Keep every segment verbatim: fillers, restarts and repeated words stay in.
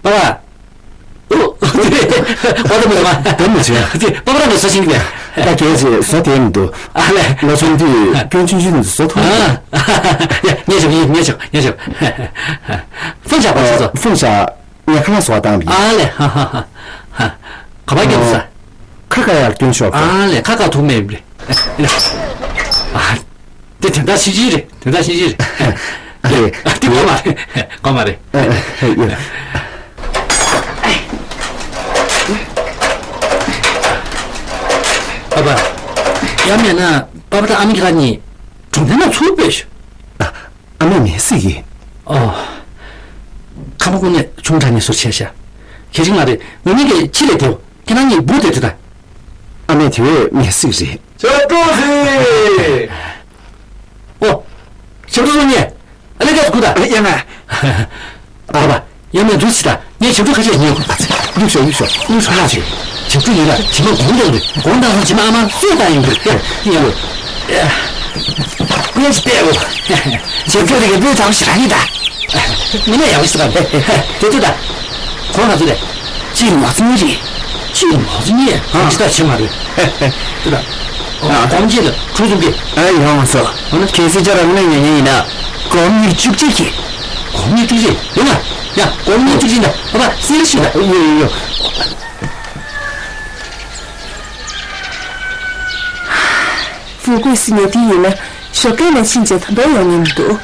ཨ། ཨོ། ཨོ་དེ་མི་ཚང་མ། དེ་མི་ཚང་། དེ་པ་པ་རང་གི་བཟོ་ཤིང་དེ། ད་གལ་ཆེ་བཟོ་དེ་མི་འདུག་ཨ་ལས། ལོ་ཆུང་དུས་སྐྱོན་ཆུང་ཆུང་དུ་བཟོ་ཐུབ། ཨ། ཡ། ཉེ་ཞག་ཡིན། ཉེ་ཞག་ཉེ་ཞག་ཧྥུང་ཞག་པ་ཆེ་ཚོ། ཧྥུང་ཞག་ངས་ཁ་ལག་བཟོ་བ་བཏང་བ་ཡིན། ཨ་ལས། ཧ་ཧ་ཧ་ཧ། ག་པར་སྐྱོན་ས། ཨོ། ཁ་ཁ་ཡར་སྐྱོན་ཤོག་ཨ་ལས། ཁ་ཁ་ཐུག་མེད་རེད། ཨ། དེ་དོན་དག་ཤིག་ཅིག་རེད། དོན་དག་ཤིག་ཅིག་རེད། ཨ་རེད། དེ་གོ་མ་རེད། གོ་མ་རེད། ཨ་ཨ་ཡོད། པ་པ། ཡང་མིན་ན་པ་པ་དང་ཨ་མ་ཁྱེད་རང་གཉིས་གྲོང་ཁྱེར་ནང་ཚུར་ཕེབས་ཤོག་ཨ་མས་མེད་ཟེར་གི། ཨོ། ཁ་མ་ཀུན་ནས་ཆུང་དྲགས་ནས་ཟུར་ཆད་ཤག་གལ་ཆེ་མ་རེད། ང་གཉིས་ཀྱིས་ཕྱི་ལ་བསྡད། ཁྱེད་རང་གཉིས་སྦུག་བསྡད་དུས་ད། ཨ་མས་དེ་བས་མེད་ཟེར་གི་རེད། ཞབས་བྲོ་ཟེར། ཨོ། ཞབས་བྲོ་སོང་ཉེ། ཨ་ལས་ཀ་སྒུག་ད། ཡ་ང་། ཨ་བ། ཡ་མས་འདུག་ཟེར་ད། ངས་ཞབས་བྲོ་ཁ་ཤས་ཉོས། ཨ་ཙི། གཡུག་ཤོག་གཡུག་ཤོག་གཡུག་ཤོག་ལགས་ཤིག་ཞབས་བྲོ་ཉོས་ད་ཇི་མ་གོང་དེ་འདུག་གོང་དང་སོང་ཇི་མ་ཨ་མ་གསོས་བཏང་ཡིན་འདུག་ཡ་ཡ། ངས་ཅི་བལྟས་འོ། ཞབས་བྲོ་དེ་གའི་སྤུས་དག་པོ་ཞིག་རག་གི་ད། མི་སྣ་ཡག་པོ་ཞིག་འདུག་ག་དེ་ལྟོས་ད། གོང་ག་ཚོད་རེད། གཅིག་ལ་མ་ཚད་གཉིས་རེད། གཅིག་ལ་མ་ཚད་གཉིས། ཨ། ཇི་ལྟར་བྱེད་མ་རེད། ལྟོས་ད། ཨ། གོང་གཅིག་ལ་དྲུག་ཙམ་གྱིས། ཨ། ཡོང་མ་སོང་། ཨ་ནི། གལ་སྲིད་ཁྱེད་རང་ངོས་ནས་ཉོ་མཁན་ཡིན་ན། སྒོར་མོ་ཉིས་བཅུ་གཅིག་གྱིས། སྒོར་མོ་ཉིས་བཅུ་གཅིག་ཡོང་ང་། ཡ། སྒོར་མོ་ཉིས་བཅུ་གཅིག་ན་ཨ་ཕ་སེར་ཞིག་ལ། ཡོ་ཡོ་ཡོ། ཝུའུ་ཀུའེ་ཟེར་མཁན་དེ་ཡིན་ན་ཞོགས་ཀས་ནས་ཕྱིན་བྱས་ད་དུང་ཡོང་མྱོང་མི་འདུག་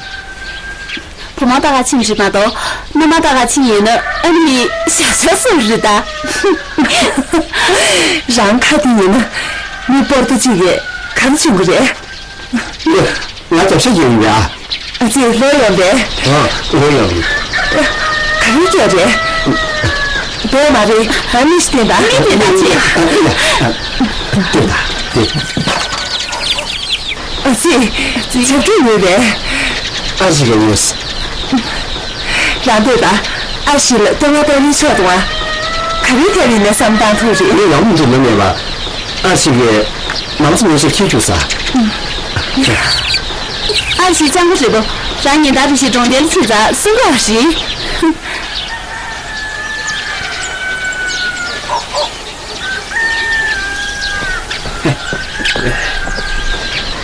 བུ་མོ་ལྟ་ག་ཕྱིན་རེད་མ་གཏོགས་མནའ་མ་ལྟ་ག་ཕྱིན་ཡིན་ན། ཨ་ནི་ཞག་ཆ་སུ་རེད་ད། རང་ཁ་དེ་ཡིན་ན་མི་སྤོར་ཏོ་གཅིག་གིས་ག་རེ་བྱུང་གི་རེད། ང་རྒྱབ་ཤ་ཡིན་ཡ། ཨ་ཙི། ལོས་ཡོང་པས། ཨ། ལོས་ཡོང་། ག་རེ་སྐད་རེད། འདོད་མ་རེད། ཨ། མི་ཞིག་བསྟན་པ། མི་བསྟན་པ་ཅི། བསྟན་པ་བསྟན། ཨ་ཙི། ཞབས་བྲོ་ཡོད་པས། ཨ་ཞིག་ལ་ཡོད། རང་འདོད་པ། ཨ་ཞིག་ལ་ལྟོ་བ་གཏོང་ནི་ཆོག་འདུག་ཨ། ག་རེ་ཐད་ཡིན་ན་བསམ་བཏང་ཐུབ་རེད། ངས་ཡག་མི་འདུག་ལབ་མེད་པ། ཨ་ཞིག་གིས་ནང་སོ་ངོ་ཤེས་ཁྱེད་བཅུག་ས། ཨ་ཞིག་སྤྱང་པོ་རེད་པོ། རང་ཉིན་ལྟར་རེ་ཞིག་གྲོང་རྡལ་ཕྱིན་ཙང་སུན་པ་རེད།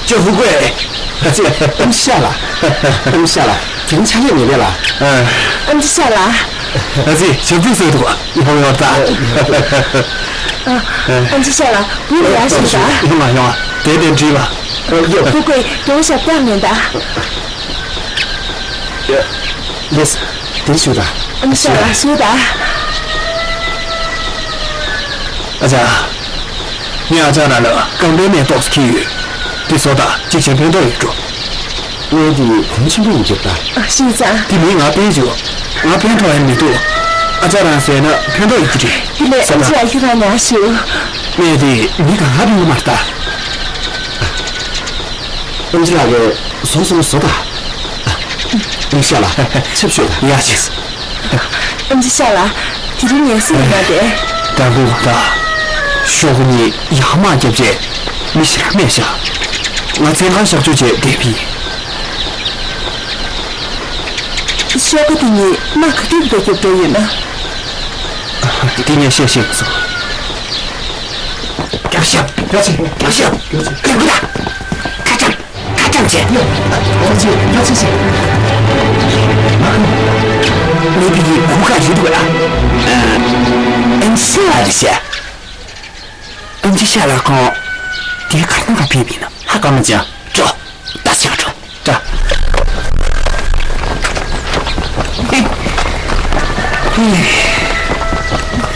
ཅོ་ཧྥུ་ཀུའེ། ཨ་ཙི། ཨམ་ཆི་ཤ་ལགས། ཨམ་ཆི་ཤ་ལགས། དེ་རིང་ཕྱག་ལས་མེད་པས་ལགས། ཨམ་ཆི་ཤ་ལགས། ཨ་ཙི། ཞབས་བྲོ་གསོལ་འདུག་ཡོང་ཡོང་ད། ཨ། ཨམ་ཆི་ཤ་ལགས། བུ་ལ་ཡར་ཞུ་ད། ཡོང་ང་ཡོང་ང་། དེ་དེ་འགྲིག་པ། ཧྥུ་ཀུའེ་རྒྱང་ཞབས་བཏང་མེད་ད། ཡེས། དེ་ཞུ་ད། ཨམ་ཆི་ཤ་ལགས་ཞུ་ད། ཨ་ཅག་ངས་ཨ་ཅག་རང་ལ་རྐང་པའི་ནད་ཏོག་ཙམ་ཁྱེར་ཡོད། དེ་ཟོ་དང་གཅིག་བྱས་ཕན་ཐོགས་ཡོད་འགྲོ། ངས་དེ་གོང་ཆེན་པོ་ཡིན་གྱུར་ད། ཨ། ཤེས་ཙང་། དེ་མིན་ང་ཕན་བྱུང་། ང་ཕན་ཐོགས་ཡ་མི་འདུག་ཨ་ཅག་རང་ཟས་ན་ཕན་ཐོགས་ཡོད་ཀྱི་རེད། དེ་ལས་ཨ་ཅག་ཁྱེད་རང་ཉར་ཞུ། ངས་དེ་མི་གང་ག་ཕན་གྱི་མ་རེད་ད། ཨམ་ཆི་ལགས་ཀྱིས་བཟོ་སོང་བཟོ་དང་། ཨམ་ཆི་ལགས་ཆབ་ཤོད་དང་། ཡ་ཆེ། ཨམ་ཆི་ཤ་ལགས། དེ་རིང་ངས་སུ་ཡིན་པ་དེ། དང་པོ་ད། ཤོག་གུ་གཉིས་ཡར་མར་བརྒྱབ་རྗེས་མི་ཞིག་ལ་སྨྲས་བཞག་ང་མཚན་གང་བཞག་རྒྱུ་བྱས་བསྡད་པ་ཡིན། ཤོག་གུ་དེ་གཉིས་རྨ་ག་དུས་བར་བརྒྱབ་འགྲོ་ཡོད་ན། དེ་ངས་བཤད་ཤེས་མ་སོང་། རྒྱབ་ཤ། རྒྱབ་ཤ། རྒྱབ་ཤ། རྒྱབ་ཤ། རྒྱབ་ཤ། ཁ་རྒྱབ། ཁ་རྒྱབ་བྱས། ཨ་ཙི། ཨ་ཙི་ཙི། མི་དེ་གི་གུར་ཁ་རེད་འདུག་ལ། ཨ་ནི་ཤ་རེད་ཤག་ཨམ་ཆི་ཤ་ལགས་ཁོང་། དེ་གར་ན་ག་ཕེབས་ཡིན་ན། ཧ་གོ་མ་བྱུང་། འགྲོ། ད་ཅིག་འགྲོ། ད།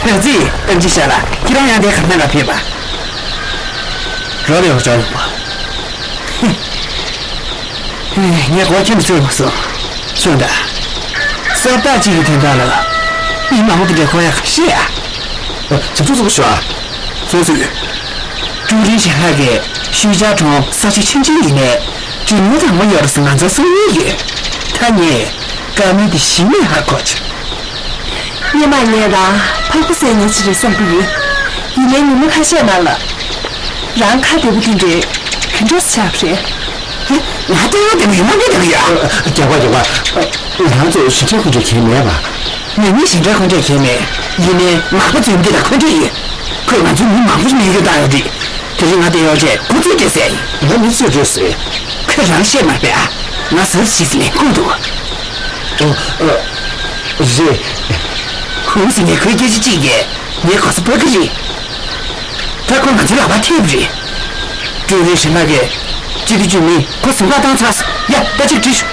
ཨ་ཙི། ཨམ་ཆི་ཤ་ལགས་ཁྱེད་རང་ཡང་དེ་གར་ན་ག་ཕེབས་པ། རོགས་ལས་འོ་ཅག་ཡོང་པ། ངས་གོ་ཁྱིམ་ཚོད་མ་སོང་། སོང་ད། ས་བདག་གཅིག་གི་དོན་དག་ལ་མི་མང་པོ་དེ་འདྲ་གོ་ཡག་ཤེས་ཡ། ཨ། ཚབ་ཚུབ་ཚུབ་ཤོག་ཨ། སོ་སོས། ཀྲུའུ་རིན་ཞན་ལགས་ཀྱིས་ཤུལ་བཞག་གྲོང་ས་ཆ་ཆུང་ཆུང་ཡིན་ནའི་འབྲི་ནུས་དང་པོ་ཡོད་རེད་ཟེར་ང་ཚོར་གསུང་མྱོང་ཡོད། ད་ངས་བཀའ་མོལ་དེ་གཞི་ནས་ཧ་གོ་བྱུང་། སྔོན་མ་ངས་རང་ཕག་པ་བསད་ཉེན་ཆེ་རེད་བསམ་གྱི་ཡོད། ཡིན་ནའི་ཉིན་མོ་ཁ་ཤས་ནང་ལ། རང་ཁ་བདེ་པོ་དེ་འདྲས་ག་འདྲས་ཆགས་པ་རེད། ང་ལྟ་བུ་དེ་ངས་མ་ངེས་དང་ཡ། རྒྱག་པ་རྒྱག་པ། ང་ཚོ་ཞི་ཁྲོའི་ཁོང་ཁྲོ་གལ་མེད་པ། ང་གཉིས་གཞན་འདྲ་ཁོང་ཁྲོ་བྱས་མེད། ཡིན་ནའི་མག་པ་ཚོས་འདི་ལ་ཁོང་ཁྲོ་ཡོད། ཁོས་ང་ཚོའི་མི་མང་པོ་ཞིག་མེ་མདའ་བཏང་ཡོད་རེད། དེ་རིང་ང་དེ་ཡོང་རྗེས་ཁོ་ཚོས་སྤྲད་ཟེར་ཡིན། ང་མི་ཚོས་སྤྲད་ཟེར། ཁོས་རང་བཤད་མ་རེད་པས། ང་ཟུར་ཞིག་ལས་ཁུངས་འདུག་ཨོ། ཨ། རེད། ཁུངས་ཟེར་ནས་ཁོའི་སྐད་ཆ་གཅིག་གིས་ངའི་གོ་ས་ཕར་གི་རེད། ད་ཁོ་ང་ཚོའི་ལག་པར་ཐེབས་རེད། ཀྲུའུ་རེན་ཞིང་ལྷ་གིས་སྤྱི་བདེ་ཅུས་མི་ཁོ་ཟིན་བཀག་བཏང་ཚར། ཡ། ད་ཅིག་བྲིས་ཤོག་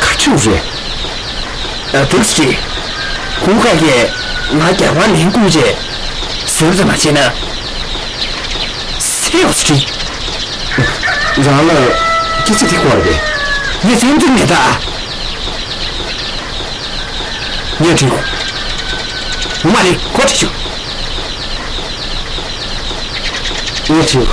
ག་ཁྲིའུ་རེད། ཨ། དེ་སྲིད། ཧུའུ་ཀ་གིས་ང་རྒྱ་གར་ལན་བསྐུར་རྗེས་ཟིན་ཙམ་མ་བྱས་ན། སེ་ཡོག་སྲིད། རང་ལ་སྐད་ཆ་དེ་གོ་རེད་པས། ངས་སེམས་ཚིག་མེད་ད། ངས་བྲིས། ངོ་མ་རེད། ཁོ་བྲིས་ཤོག་ངས་བྲིས།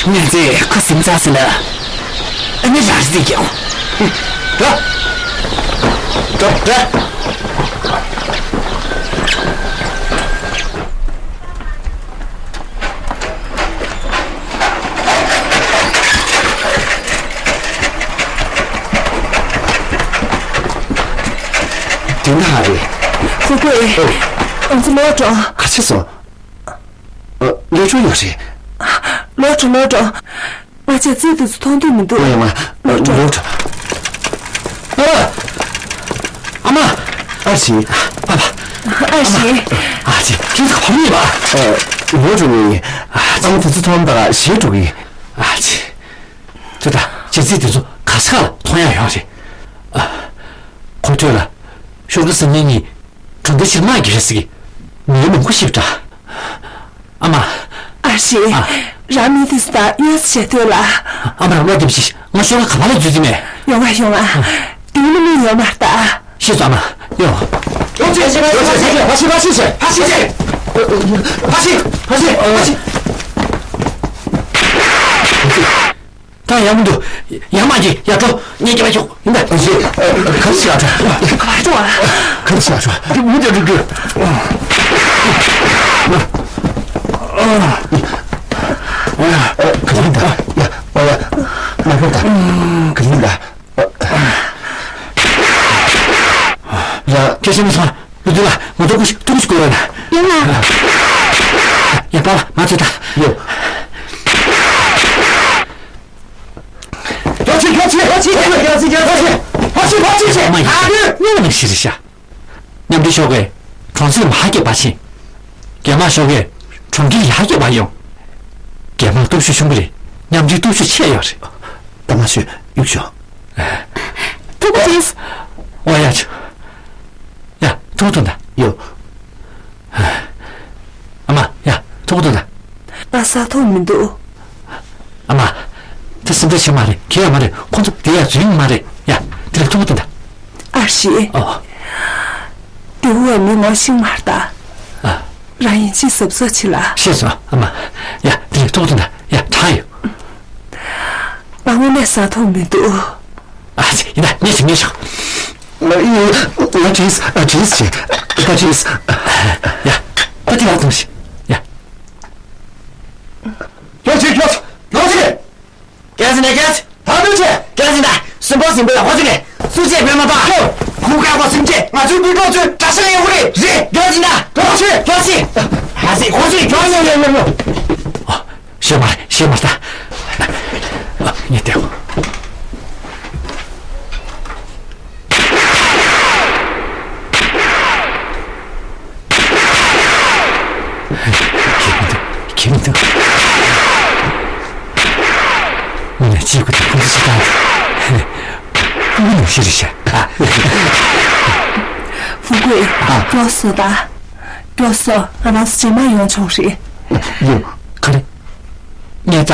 ངས་ཚེ་ཁོ་སེམས་ཚ་ཟིན་ན། ཨ་ནི་རང་རྩིས་ཀྱང་། འགྲོ། འགྲོ། འགྲོ། དེ་འདྲ་ཧ་རེད། ཧུ་ཀུའེ། ཨོ། ང་ཚོ་ལོག་འགྲོ། ག་ཚོད་སོང་། ཨ། ལས་འཕྲོ་ཡོད་རེད། ལོག་འགྲོ། ལོག་འགྲོ། ང་ཅག་རྩིས་དེ་ཚོ་མཐོང་འདོད་མི་འདུག་ཨ་མ། ལོག་འགྲོ། ལོག་འགྲོ། ཨ་མ། ཨ་མ། ཨ་ཞེ། ཨ་ཕ། ཨ་ཞེ། ཨ་ཅེ། ཁྱེད་ཚོ་བབས་ཡིན་པ། ཨ། ལོག་འགྲོ་ངེས་ཡིན། ཨ་མ། དེ་ཚོ་མཐོང་དང་ཞེ་འགྲོ་གི་ཡིན། ཨ་ཅེ། ཚོ་ད་ཅེ་རྩིས་དེ་ཚོ་ག་ས་ག་ལ་མཐོང་ཡ་ཡོད་རེད། ཨ། གོ་ཐོས་ལ། ཤོག་གི་སང་ཉིན་གཉིས་གྲོང་སྡེ་ཕྱིར་མ་གི་རེད་ཟེར་གི། མི་མང་པོ་ཞིག་འདྲ། ཨ་མ། ཨ་ཞེ། ཨ། རང་མི་དེ་ཚོ་དང་གཡོག་བྱེད་ཐོས་ལ། ཨ་མ། རང་བློ་བདེ་པོ་བྱེད། ང་ཤོག་ཁ་ག་པར་ལ་འཛུལ་རྩིས་མེད། ཡོང་ང་། ཡོང་ང་། དེ་ནི་མི་ཡོད་མ་རེད་ད། ཤེས་སོང་། ཨ་མ། ཡོང་། ཡོང་ཅེས་ཕ་ཤི་ཕ་ཤི་ཕ་ཤི་ཕ་ཤི་ཕ་ཤི་ཕ་ཤི་ཕ་ཤི། ད་ཡག་མི་འདུག་ཡར་མར་གྱིས་ཡར་འགྲོ། ངས་སྐྱེལ་བ་ཤོག་ཡིན་ད། ཨ་ཅེ། ཨ། ག་རེ་བྱེད་ཨ། ག་རེ་བྱེད་ཨ། ག་རེ་བྱེད་ཨ། འདི་མུ་མཐུད་འགྲོ་རྒྱུ། ཨ། ག་རེ་ཡིན་ད། ཡ། ཨ་ཡ། མ་འགྲོ་ད། ག་རེ་ཡིན་ད། ཡ། སྐད་ཆ་མི་ཚོར། ལུ་དུ་ལ་ང་ཚོ་ཀུ་ཤི་ཏུ་ཀུ་ཤི་དགོས་ར་ན། ཡོང་ང་། ཡ། པ་ལ་ང་ཚོ་ད། ཡོ། ཡོ་ཆི་ཡོ་ཆི་ཡོ་ཆི་ཡོ་ཆི་ཡོ་ཆི་ཡོ་ཆི་ཡོ་ཆི་ཡོ་ཆི། ཨ་ནི་སྨྱོ་ནི་ཤི་རི་ཤ། མཉམ་འབྲེལ་ཤོག་གིས་གྲོང་གསེབ་མ་ཧ་གི་བ་ཕྱིན། རྒྱ་དམར་ཤོག་གིས་གྲོང་ཁྱེར་ཡ་གི་བ་ཡོང་། རྒྱ་དམར་སྟོབས་ཤུགས་ཆེན་པོ་རེད། མཉམ་འབྲེལ་སྟོབས་ཤུགས་ཆེ་ཡོད་རེད། ད་མ་ཤོད་གཡུག་ཤོག་ཐུག་པ་ཅིས། ཨོ་ཡ་ཆུ། ཡ། ཐུག་ཐུག་ད། ཡོ། ཨ་མ། ཡ། ཐུག་ཐུག་ད། ང་ས་ཐོག་མི་འདུག་ཨ་མ། ད་སེམས་ཁྲལ་བྱེད་མ་རེད། གལ་ཡང་མ་རེད། ཁོང་ཚོ་དེ་ཡ་འཛུལ་མ་རེད། ཡ། དེ་ལ་ཐུག་ཐུག་ད། ཨ་ཞེ། ཨོ། དེ་བུ་བ་མི་ངོ་ཤེས་མ་རེད་ད། ཨ། རང་ཡིན་ཅི་གཟབ་གཟབ་བྱེད་ལ། ཤེས་སོང་ཨ་མ། ཡ། དེ་ལ་ཐུག་ཐུག་ད། ཡ། དྲག་ཡོད། ང་དངོས་གནས་ས་ཐོག་མི་འདུག་ཨ་ཙི། ཡིན་ད། ཉེ་ཞིག་ཉེ་ཞིག་ང་ང་བྲིས། ཨ། བྲིས་བྱས། ད་བྲིས། ཡ། ད་དེ་ལ་ཐོངས་ཤིག་ཡ། ཡོ་ཆི་ཡོ་ཆི་ཡོ་ཆི། ཀན་སི་ནས་ཀན་སི། ད་དུས་ཆེ། ཀན་སི་ན་སུན་པོ་སིན་པོ་ཡ་ཧོ་ཆི་ནས་སུ་ཆེ་བོད་མ་པ། ཧུ་ཀ་པ་སིན་ཆེ། ང་ཚོའི་མི་གྲོགས་ཚོའི་གྲྭ་ཤག་ཡོད་རེད། རེད། ཀན་སི་ན་ཡོ་ཆི་ཡོ་ཆི། ཧ་སི་ཧོ་ཆི་ཡོ་ཆི་ཡོ་ཡོ་ཡོ། ཤེས་མ་རེད། ཤེས་མ་རེད་ད། ངས་བལྟས། ཁྱེད་མི་འདུག་ངས་ཅི་ཁུ་དེ་ཁུ་ཚོ་ཞིག་བཏང་། ཀུན་ནས་ཤི་རེ་བྱ། ཧྥུ་ཀུའེ། ཨ། མགྱོགས་སོང་ད། མགྱོགས་སོང་། ང་རང་ཚོ་རྗེས་མ་ཡོང་ཆོག་རེད། ཡོ། ག་རེ། ངས་ད་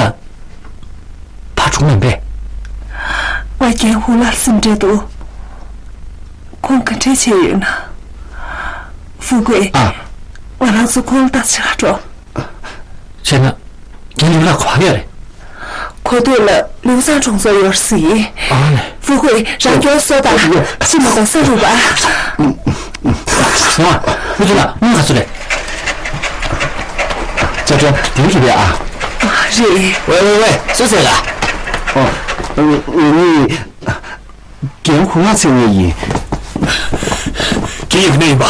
ཕར་འགྲོ་མིན་པས། ང་རྒན་ཧུ་ལགས་སེམས་ཁྲལ་འདུག་ཁོང་ག་འདྲས་བྱས་ཡོད་ན། ཧྥུ་ཀུའེ། ཨ། ང་རང་ཚོ་ཁོང་ལ་ལྟ་ཅི་ག་འགྲོ། བྱས་ན་རྒན་ལིའུ་ལགས་ག་པར་ཡོད་རེད། གོ་ཐོས་ལ་ལིའུ་ཚང་གྲོང་ཚོར་ཡོད་ཟེར་གི། ཨ་ནི། ཧྥུ་ རང་སྐྱོར་སོ་དང་ཕྱི་མ་དང་ས་རུ་བ། ཨ་མ། ཨུ་ཚུགས་ལ་དངུལ་ག་ཚོད་རེད། ཅ་ཀྲོ་དེ་རུ་རེད་ཨ། རེད། ཝེ་ཝེ་ཝེ། སུ་ཟེར་ལ། ཨོ། ངེད་གཉིས། རྒན་ཧུ་ལགས་འཚོལ་མཁན་ཡིན། རྒན་ཡོད་ནི་ཡིན་པ།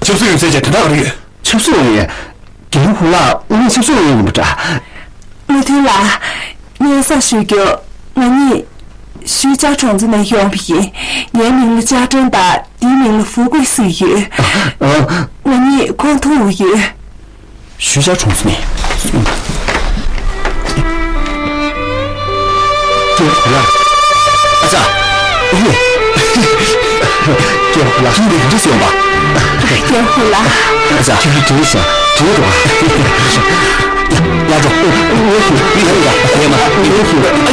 ཆབ་སྲིད་ཡོད་ཚད་ཀྱི་དོན་དག་རེད། ཆབ་སྲིད་ཡོད། རྒན་ཧུ་ལགས་དངོས་གནས་ཆབ་སྲིད་ཡོད་ཡིན་པ་འདྲ། བློ་མཐུན་ལགས། སྙན་སེང་ཞུ་རྒྱུ། ང་གཉིས་ཞུས་ཅཱ་གྲོང་ཚོ་ནས་ཡོང་བ་ཡིན། ངའི་མིང་ལ་ཅཱ་ཀྲེན་དང་དེའི་མིང་ལ་ཧྥུ་ཀུའེ་ཟེར་ཡོད། ང་གཉིས་ཁོང་མཐོང་འོས་ཡོད། ཞུས་ཅཱ་གྲོང་ཚོ་ནས། ཀྱེ་ཧུ་ལགས། ཨ་ཅག་ཨུ་ཧུ། ཀྱེ་ཧུ་ལགས། ཁྱིམ་དེ་ག་འདྲ་སེ་ཡོང་པ། ཀྱེ་ཧུ་ལགས། ཨ་ཅག་ཁྱིམ་དེ་དྲིལ་ཤག་དྲིལ་འགྲོ། ཡར་འགྲོ། ཨུ་ཧུ། མི་ཧུ་ཡ། ཡ་མ། ཨུ་ཧུ། ཡར་འགྲོ།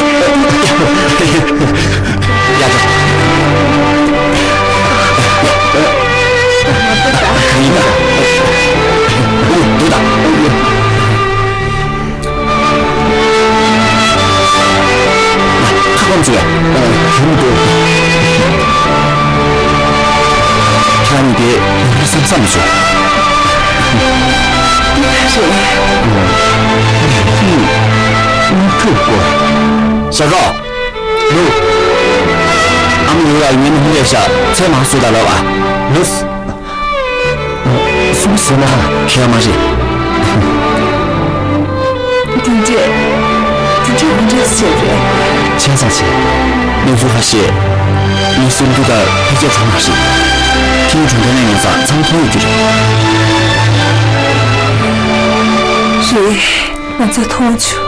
ཡིན་ད། འདུག་ད། ཁ་སྐོམ་ཅིག་ཡ། ཡིན་འདུག་ཁྱེད་རང་གཉིས་དེ་ཡིན་བསམ་བསམ་མི་བྱུང་། ཞབས་བྲོ། ལུ། ཨ་མ་ཡོད་ལ་ངའི་མི་ལས་བྱ་ཚད་མང་སུ་ད་ལབ་ཨ། ལུས། སུ་ཟེར་ན་ཁྱེད་མ་རེད། དེ་འདྲས། དེ་འདྲས་མི་འདྲས་ཟེར་རེད། བྱས་ཙང་བྱས། གནས་ཚུལ་ཁ་ཤས། ངའི་སེམས་རྒྱུད་ལྟར་འཕེལ་རྒྱས་བྱུང་མ་རེད། ཁྱེད་གྲོང་རྡལ་ནས་ཡོང་ཙང་ཚང་མཐོང་ཡོད་རྒྱུ་རེད། རེད། ང་ཚོས་མཐོང་བྱུང་།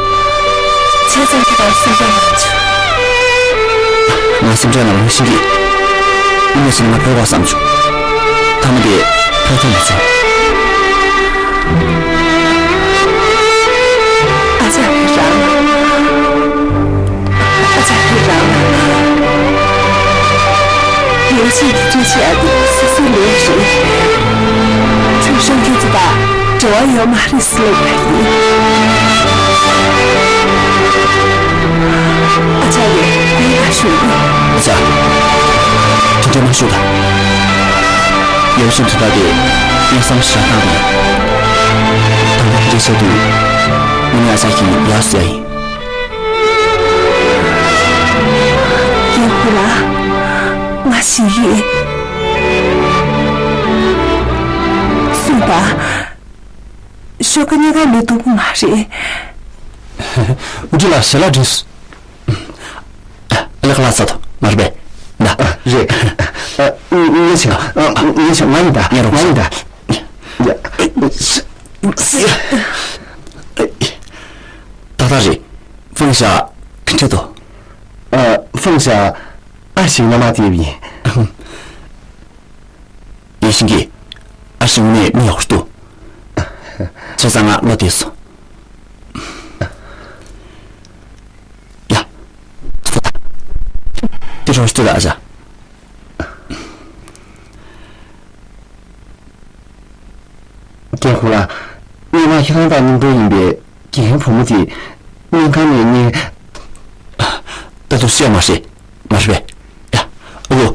བྱས་ཙང་ཁྱེད་རང་སེམས་ཁྲལ་མ་བྱུང་། ང་སེམས་ཁྲལ་ལ་རང་ཤི་གི། ཨ་མ་ཞིག་ང་ཕོད་པ་བསམ་བྱུང་། ཐ་མ་དེ་ཕོད་ཐུབ་མ་བྱུང་། ཨ་ཅག་ཁྱེད་རང་། ཨ་ཅག་ཁྱེད་རང་། ཡོད་ཚད་ཀྱི་སྤྲོད་བྱེད་ཨ་དེ་སོ་སོའི་ལས་རེད། ཁྲིམས་སྲུང་ཁྱེད་ཚོ་དང་འབྲེལ་བ་ཡོད་མ་རེད་ཟེར་ལབ་པ་ཡིན། ཨ་ཅག་ཡོད་དགོས་ལ་ཞུ་གི། ཨ་ཅག་དེ་འདྲ་མ་ཞུ་ད། ཡོད་ཚད་དུ་ད་དེ་དབྱེ་བསམ་ཞིག་བཏང་དང་། ད་ལྟ་དེ་འདྲ་བྱས་དུས་ངས་ཨ་ཅག་གི་ཡག་བཟོ་ཡ་ཡིན། ཡང་ཁོ་ལ་ང་ཞིག་ཡིན། སུ་དང་ཤོ་ཀ་གཉིས་ཀ་མི་སྡུག་པོ་མ་རེད། འུ་ཅི་ལ་ཞལ་ལག་བྲིས། ལག་ལག་ཚ་དོ་མ་རེད་པས། ད་རེད། ངས་བྱས། ངས་བྱས། ང་ཡིན་ད། ང་ཡིན་ད། ཡ། ད་ད་རེད། ཧྥང་ཞ་ག་འདྲ་འདུག་ཨ། ཧྥང་ཞ་ཨ་ཞིག་མནའ་མ་བསྡད་པ་ཡིན། ཡེ་ཤིང་གིས་ཨ་ཞིག་དངོས་གནས་མི་ཡག་པོ་འདུག་བྱས་ཙང་ང་བློ་བདེ་སོང་། ཡ། ཚོ་ད། དེ་རོ་ཤི་ཏུ་ལ་ཨ་ཅག་རྒན་ཁོང་ལགས། སྔོན་མ་ཁྱེད་རང་དང་མཉམ་འགྲོ་ཡིན་པའི་རྒན་བུ་མོ་དེ་སྨན་ཁང་ནས་རྙེད། ད་དུང་བཤད་མ་ཤེས། མ་ཤེས་པས། ཡ། ཨ་ཁུ།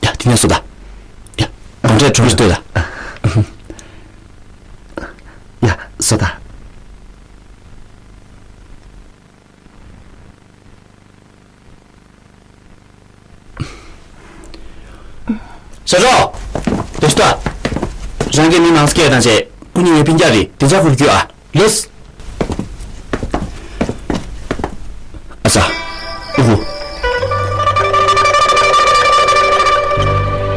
ཡ། དེ་ནས་སོ་ད། ཡ། གང་འདྲས་གྲོངས་ཤི་ལྟོས་ད། ཡ། སོ་ད། ཞབས་བྲོ། དེ་ལྟ། རང་གི་མི་མང་སྐད་དང་བཅས་སྐུ་ཉིད་ངའི་སྤུན་ཀྱག་རེད། དེ་ཅག་ཁུར་རྒྱུ་ཨ། ལོས། ཨ་ཙ། ཨུ་ཧུ།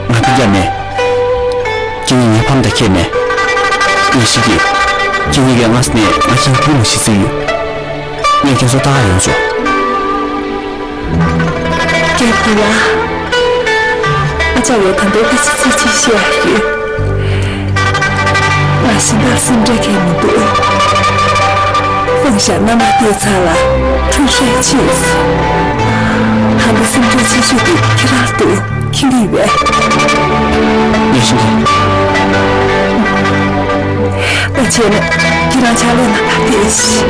ང་སྤུན་ཀྱག་མེད། ཁྱེད་གཉིས་ངའི་ཕམ་དང་ཁྱད་མེད། ངས་ཤི་གི། ཁྱེད་གཉིས་ཀྱིས་ང་སྲིད་ནས་ང་ཁྱེད་བུ་མི་ཤི་ཟིན་ཡོད། ངས་ཁྱེད་ཚོ་ལྟ་ག་ཡོང་ཆོག་རྒན་ཁོ་ལ། ཨ་ཅག་ལ་ད་ལྟའི་སྐད་ཆ་ཚིག་གཅིག་བཤད་ཡ་ཡོད། ང་གཞན་དག་སེམས་ཁྲལ་གང་མི་འདུག་ཧྥང་ཞ་མནའ་མ་བསྡད་ཚར་ལ་ཁྲུན་ཧྲེང་ཕྱིན་སོང་། ད་ལྟ་སེམས་ཁྲལ་ཆེ་ཤོས་དེ་ཁྱེད་རང་འདུག་མཁྱེན་གྱི་ཡོད་པས། ངས་ཤེས་ཀྱི། ད་བྱས་ན་ཁྱེད་རང་ཕྱག་ལས་གནང་ག་ཕེབས་ཤིག་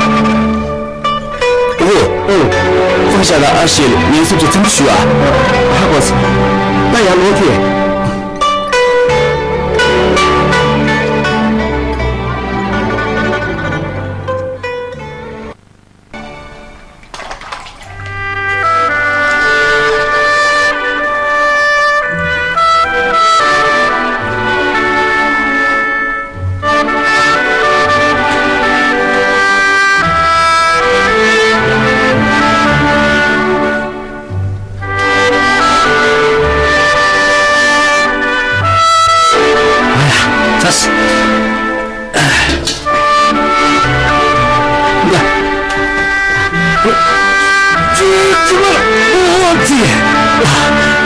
ཨོ། ཨོ། ཧྥང་ཞ་ལ་ཨ་ཞེ་ལ་ཉན་སྲིད་ཀྱི་འཚམས་འདྲི་ཞུ་ཨ། ཧ་གོ་སོང་། ད་ཡར་ལོག་ཐེ།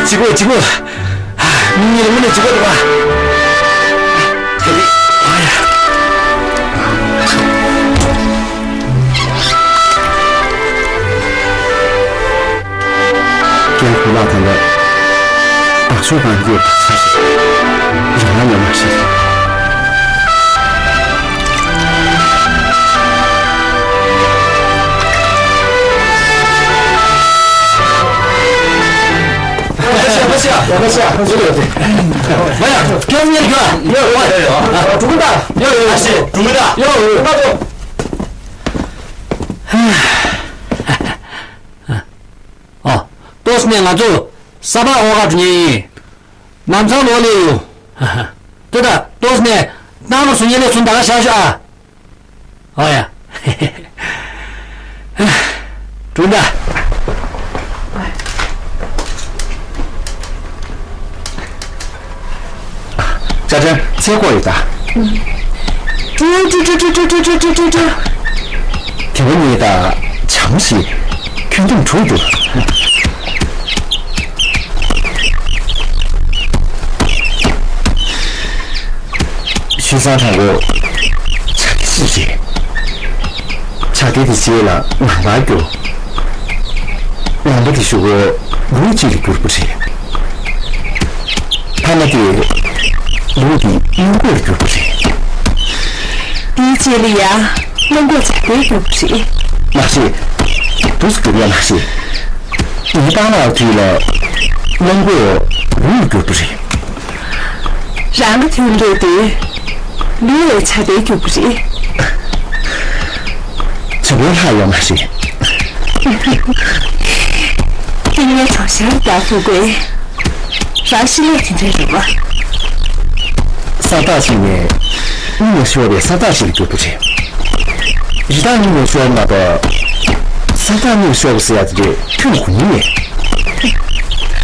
གཅིག་པོ་གཅིག་པོ། མི་གཉིས་ལ་དངོས་གནས་གཅིག་པོ་རེད་པ། དེ་རེད། ཨ་ཡ། ཀྱེ་ཁོ་ལགས་ད་ལྟ་བདག་ཤོག་གང་ཡོད་པ་ཆ་ཞིག་རང་ཡང་ཡོད་མ་ཤེས། ཨོ། ཏོག་ཙམ་ནས་ང་ཚོ་ས་ཕག་འོག་ག་འགྲོ་མཁན་ཡིན། ལམ་སང་ལོག་སླེབས་ཡོང་། ཏོ་ད་ཏོག་ཙམ་ནས་གཏམ་བཟོ་མཁན་ལ་སོང་ད་ག་བཞག་ཤོག་ཨ། ཨོ་ཡ། འགྲོ་ད། ཅ་ཅན་ཚེ་སྐོར་ཡོད་ད། ཀྲུ་ཀྲུ། དེ་བ་ཉིད་ད་བྱམས་ཤིག་ཁྱོད་འདུམ་དྲུག་འདུག། ཤུལ་བཟང་དང་པོ་ཆ་དེ་ཞིག་རེད། ཆ་དེ་དེ་རྗེས་ལ་ངང་པར་གྱུར། ངང་པ་དེ་གཞུག་གུ་ལུག་ཅིག་ལ་གྱུར་པ་རེད། ཐ་མ་དེ་ལུག་དེ་གླང་གོག་ལ་གྱུར་པ་རེད། དེའི་རྗེས་ལ་ཡང་གླང་གོག་ཆ་དེར་གྱུར་པ་རེད། མ་རེད། དུས་སུ་གྱུར་ཡ་མ་རེད། དེའི་སྤང་ལངས་དུས་ལ་གླང་གོག་ལུག་ལ་གྱུར་པ་རེད། རང་གི་དོན་འདོད་དེ་ལུས་ལ་ཆ་དེ་རྒྱུག་པ་རེད། བྱུང་བའི་ལྷག་ཡོད་མ་རེད། ཏིང་ངེ་གྲོང་ཤར་བདག་ཕུག་གོས། རང་ཤི་ལས་དེ་འདྲའི་རེད་བ། ས་བདག་ཞིག་ནས་གཉིད་མ་ཤོར་བའི་ས་བདག་ཞིག་ལ་གྱུར་པ་རེད། རི་དྭགས་གཉིད་མ་ཤོར་མ་གཏོགས། ས་བདག་གཉིད་ཤོར་བ་ཟེར་ཡ་དེ་འདྲས་ཁྱོན་ནས་གོ་མྱོང་མེད།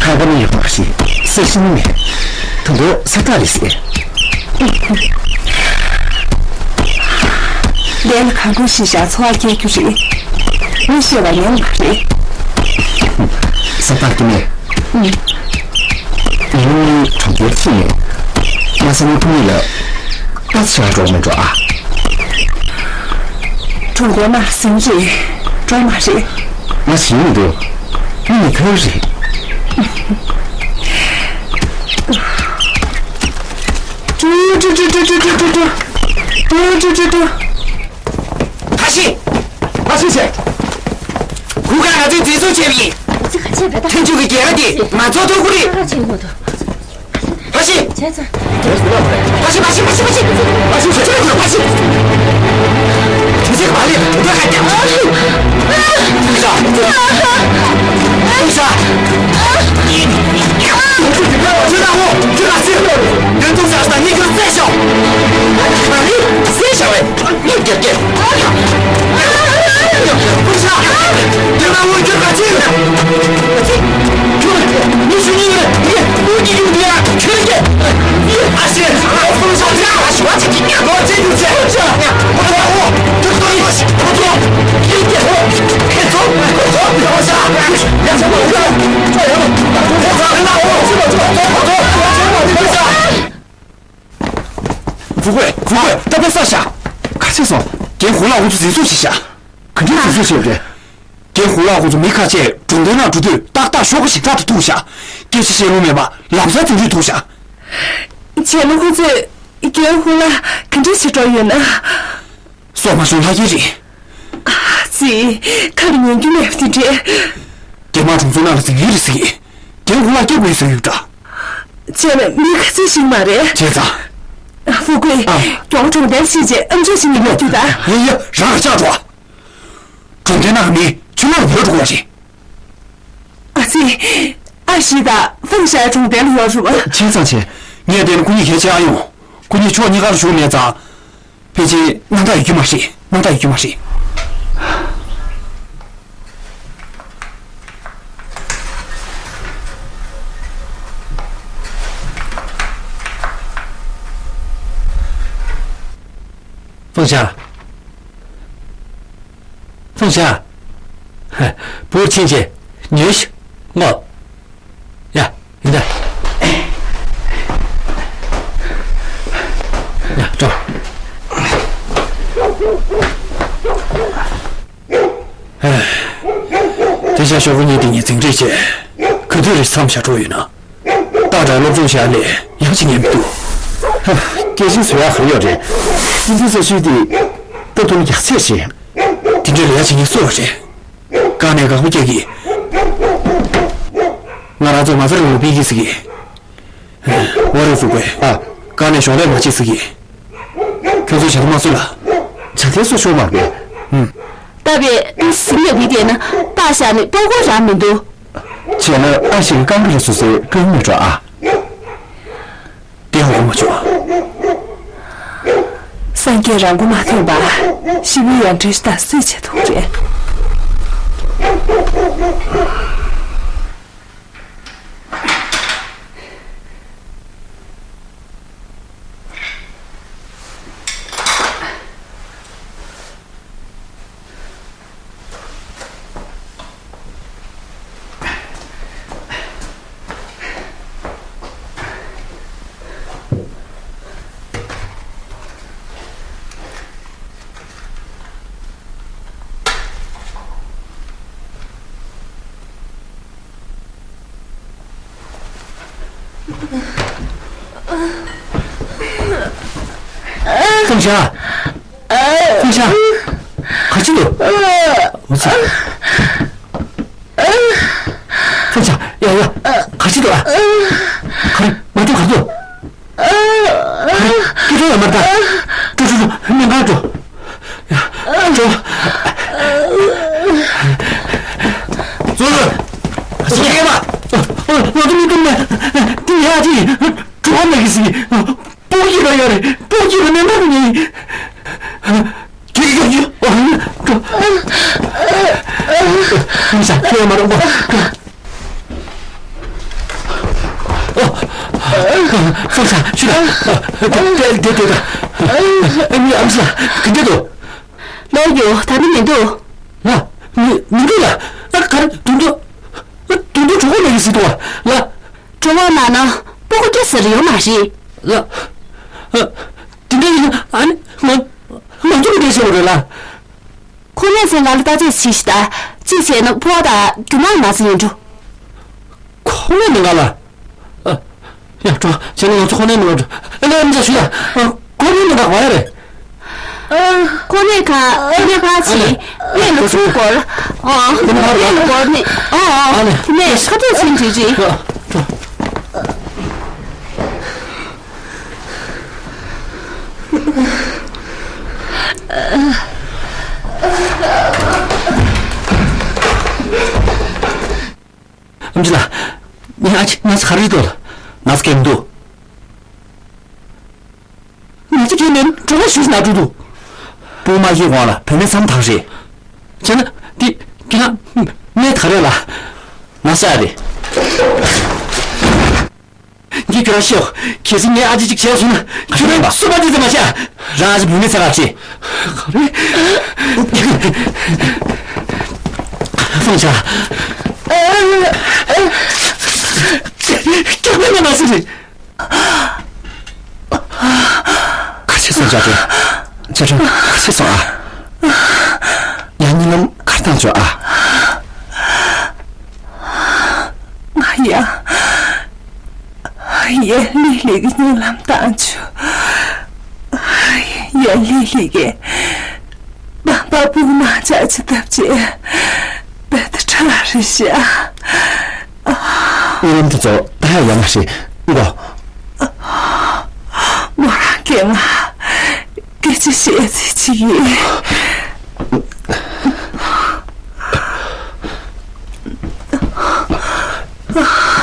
ཁང་པ་ནི་ཡོད་མ་རེད། ས་ཤིང་ནི་མེད། ད་དུང་ས་བདག་རེད་ཟེར། ལས་ལ་གང་དགོས་ཤེས་བྱ་འཚོ་བ་སྐྱེལ་རྒྱུ་རེད། མི་ཤེས་པ་ཡོང་མ་རེད། ས་བདག་སྐྱེ་མེད། ངའི་གྲོང་ཁྱེར་ཕྱིན་ནས་ང་ས་ནི་ཕུ་ནི་ལ་ཨ་ཆ་འགྲོ་མི་འགྲོ་ཨ། གྲོང་ཁྱེར་མ་སེམས་རེད་འགྲོ་མ་རེད། ང་ཞིག་མི་འདུག་མི་ནི་ཐར་རེད། ཏུ་ཏུ་ཏུ། ཕ་ཤི། ཕ་ཤི་ཟེར། གུ་ག་ང་ཚོས་འཛིན་བཟུང་བྱས་པ་ཡིན། ང་ཚོས་ག་བྱས་པ་རེད་ད། ཐེན་ཆུ་གི་རྒྱལ་ཁ་དེ་ང་ཚོ་ཐོབ་ཀྱི་རེད། ཁ་ཆེ་མོ་དོ། ཕ་ཤི། བྱས་ཙང་། ཕ་ཤི་ཕ་ཤི་ཕ་ཤི་ཕ་ཤི། ཕ་ཤི་ཕ་ཤི་ཕ་ཤི། དུས་ཚོད་མ་ལེན་དུས་ཁ་རྒྱབ། ཕུག་ས། ཕུག་ས། ཁྱོད་ལ་འོ་ཁྱོད་ལ་ཚེ། འདོན་ཐུབ་ས་ས་ངས་ཁྱོད་བསད་ཤོག་ང་ནི་བསད་ཤོག་བས། ངས་རྒྱབ་རྒྱབ། ཕུག་ས། ཁྱོད་ལ་འོ་ཁྱོད་ལ་ཚེ། ཁྱོད་མི་ཤི་ནི་རེད། ངས་ཁོ་གི་ཡུམ་དེ་ཡ་ཁྱོད་རྒྱབ། ཨ་ཤེ། ཕུག་ས་ཁྱོད་ལ་ཞུ་བ་ཅིག་གི་ངས་ཁོ་ཚེ་ཡུམ་ཚེ། ཕུག་ས། འོ་ཁྱོད་ལ་འོ་ཁྱོད་ལ་འོ། ཧྥུ་ཀུའེ། ཧྥུ་ཀུའེ། ད་དཔེ་བསགས་ཤག་ག་ཚོད་སོང་། རྒན་ཧུ་ལགས་ཁོང་ཚོ་འཛིན་བཟུང་བྱས་ཤག་ག་འདྲའི་འཛིན་བཟུང་བྱས་པ་རེད། རྒན་ཧུ་ལགས་ཁོང་ཚོ་མི་ཁ་ཤས་གྲོང་རྡལ་ནང་འགྲོ་དུས་ཏག་ཏག་ཤོག་ཁ་ཞིག་ཐག་ཏུ་ཐུག་ཤག་སྐད་ཆ་བཤད་ལུགས་མེད་པ་ལམ་སང་འཛིན་བཟུང་ཐུག་ཤག་བྱས་ན་ཁོང་ཚོས་རྒན་ཧུ་ལགས་ག་འདྲ་བྱེད་འགྲོ་ཡོད་ན། སྲོག་མ་ཤོར་ལྷག་གི་རེད། ཨ་ཙི། ཁ་ལ་ཉན་རྒྱུ་མེད་པ་དེ་འདྲས། རྒྱ་དམར་གྲོང་ཚོ་ནང་ལ་འཛིང་གི་རེད་ཟེར་གི། རྒན་ཧུ་ལགས་སྐྱབས་དགོས་ཟེར་ཡོད་འདྲ། བྱས་ན་མི་ཁ་ཚིག་ཞིག་མ་རེད། བྱས་ཙང་། ཧྥུ་ཀུའེ། ཨ། མགྱོགས་པོ་གྲོང་རྡལ་ཕྱིན་བྱས་ཨམ་ཅོག་ཞིག་ཉོས་མ་ཐུབ་ད། ཡ་ཡ། རང་ལ་ལྕགས་འགྲོ། གྲོང་རྡལ་ནང་གི་མི་ཁྱིམ་ལ་ཡོད་འགྲོ་བ་རེད། ཨ་ཙི། ཨ་ཞི་དང་ཧྥང་ཞ་གྲོང་རྡལ་ལ་ཡོད་རེད་པ། བྱས་ཙང་བྱས། ངས་བལྟས་ན་ཁོ་གཉིས་གལ་ཆེ་ཨ་ཡོང་། ཁོ་གཉིས་ཕྱོགས་གཉིས་ཀ་ལ་བཞུགས་མེད་ཙང་། ཕལ་ཆེར་སྣང་དག་ཡོད་རྒྱུ་མ་རེད། སྣང་དག་ཡོད་རྒྱུ་མ་རེད། ཧྥང་ཞ། ཧྥང་ཞ། བུ་ཕྱིན་ཆད་ཉོན་ཞིག་ངོ་། ཡ། ཡིན་ད། ཡ། འགྲོ། དེ་བྱས་ཤོག་བུ་གཉིས་དེ་གཉིས་འཛིང་རེས་བྱས། ག་དུས་རེད་མཚམས་བཞག་འགྲོ་ཡོད་ན། ཏག་ཏག་སློབ་སྦྱོང་བྱས་ནས་ཡང་ཅི་ཉན་མི་འདུག་ཧ། སྐད་ཆ་བཟོ་ཡག་ག་རེ་ཡོད་རེད། སྤྱི་འཐུས་ཚོ་ཤུལ་དེ་སྟབས་བདེ་ཡག་ཚད་ཞིག་དེ་འདྲའི་ལས་བྱེད་མཁན་སུ་རེད། དཀའ་གནད་ཁག་པོ་སྐྱེ་གི། ང་རང་ཚོ་མ་རྩ་རིང་ལ་ཕུད་ཀྱི་ཟེར་གི། ཨོ་རེད། ཧྥུ་ཀུའེ། ཨ། དཀའ་གནད་གཞོགས་ལས་མ་བྱེད་ཟེར་གི། ཁྱོད་ཚོ་བྱ་དུ་མ་སོང་ལ། བྱ་དེ་སུ་ཤོར་མ་རེད། ཨུམ། ད་བས་ཟིན་ཡོད་མི་དེ་ན་ཏག་ཤག་ནི་པོ་གོ་རང་མི་འདུག་བྱས་ན་ཨ་ཞིག་རྐང་པ་ལ་སུ་སའི་རྐང་མི་འགྲོ་ཨ། དེ་ཡང་ཡོང་མ་བྱུང་། སངས་རྒྱས་རང་མགོ་མ་ཐོན་པ། ཤི་བོའི་ཡང་བྲེལ་ད་སུས་བྱེད་ཐུབ་རེད། ཧྥང་ཞ། ཧྥང་ཞ། ག་ཅི་འདུག་འོ་ཙི། ཧྥང་ཞ། ཡ་ཡ། ག་ཅི་འདུག་ཨ། ག་རེ། མ་འགྲོ། ག་རེ་འདུག་ག་རེ། སྐྱིད་འགྲོ་ཡ་མ་རེད་ད། འགྲོ་འགྲོ་འགྲོ། སྨན་ཁང་འགྲོ། ཡ། འགྲོ། ཙོ་ལོ། ཙོ་ལོ། ཨ། ཨ། ང་ཚོ་མི་འདུག་ནས། འདི་ཡ་ཅི། གྲོད་ཁོག་ན་གི་ཟིག་སྤུ་གུ་སྐྱེས་པ་ཡོད་རེད། སྤུ་གུ་སྐྱེས་པ་མེད་པ་ནི། ཁྱེད་ཀྱིས་ཁྱོད་ཀྱིས། ཨོ། འགྲོ། ཧྥང་ཞ། ཁྱོད་ཡོད་མ་རེད་པ། འགྲོ། ཧྥང་ཞ། ཤུ་ལ། དེ་དེ་དེ། ཨ་ནི་ཨམ་ཞ། ག་འདྲ་འདུག་ལོ་ཡོ། ད་ནི་མི་འདུག་ལ། མི་མི་འདུག་ལ། ཨ། ག་རེ། དུང་དུང་། དུང་དུང་གྲོད་ཁོག་ན་གི་ཟིག་འདུག་ལ། གྲོད་ཁོག་ན་ན་སྤུ་གུ་སྐྱེ་ཟེར་ཡོད་མ་རེད། ལ། ཨ། དེ་འདྲ་ཡིན་ན་ཨ་ནི་ང་ང་ཚོ་གི་འདྲ་ཞིག་རེད་ལ། ཁོ་གནས་ཚན་ང་ལ་ལྟ་རྩོད་བྱེད་ཤི་ད། ཅི་བྱས་ན་ཕོ་བ་དང་རྒྱུ་ནག་མ་ཟིན་ཡིན་འགྲོ། ཁོ་གནས་ནི་ང་ལ། ཨ། ཡ། འགྲོ། བྱས་ན་ང་ཚོ་ཁོ་གནས་ནི་ང་འགྲོ། ཨ་ལེ། ཨམ་ཅག་ཞུ་ཡ། ཨ། ཁོ་གནས་ནི་ང་ག་བ་ཡ་རེད། ཁོ་གནས་ཁ་ཁོ་གནས་ཁ་ཆེ། ཨ་ལེ། གནས་ལ་ཚུར་སྐོར། ཨ། གནས་ལ་སྐོར་ནི། ཨ། ཨ་ལེ། དེ་ནས་ཁ་ཐུག་ཕྱིན་དུས་ཅི། འགྲོ། འགྲོ། ཨམ་ཅི་ལགས། ངའི་ཨ་ཅེ་ན་ཚ་ག་རེ་འདུག་ན་ཚ་གང་འདུག་ན་ཚ་གང་མེད། གྲོད་ཁོག་ཞེ་པོ་ཅིག་ན་འགྲོ་འདུག་སྤུ་གུ་མ་སྐྱེས་གོང་ལ་བུད་མེད་མཚམས་ཐག་རེད། བྱས་ན་འདི་ཁྱེད་རང་སྨན་ག་རེ་ལ། ན་ཚ་རེད། འདི་ཁྱོད་རང་ཤེས། གལ་སྲིད་ངའི་ཨ་ཅེ་གཅིག་བྱས་སོང་ན་ཁྱོད་རང་སུ་པ་འདི་ཙམ་མ་བྱ། རང་ཨ་ཅེ་བུད་མེད་ཚ་ག་བྱེད། ག་རེ། ཧྥང་ཞ། སྐྱག་པའི་མ་ན་ཚ་རེད། ག་ སོང་། ཅ་ཀྲེན། ཅ་ཀྲེན། ཁ་ཤས་སོང་ཨ། ཡང་གཉིད་ལམ་གར་བཏང་བྱོས་ཨ། ང་ཡ། ཡ་ལི་ལི་གི་གཉིད་ལམ་བཏང་བྱོས། ཡ་ལི་ལི་གི་པ་པ་བུ་ན་ཅག་ཅི་ཐབས་ཅི། བེ་ད་ཁྲ་རེ་ཤ། གཉིད་ལམ་དེ་ཚོ་ད་ཡ་ཡ་མ་ཤེས་གོ། མོ་རང་གིས་ང་སྐད་ཆ་བཤད་ཚེ་ཅི་ཡིན།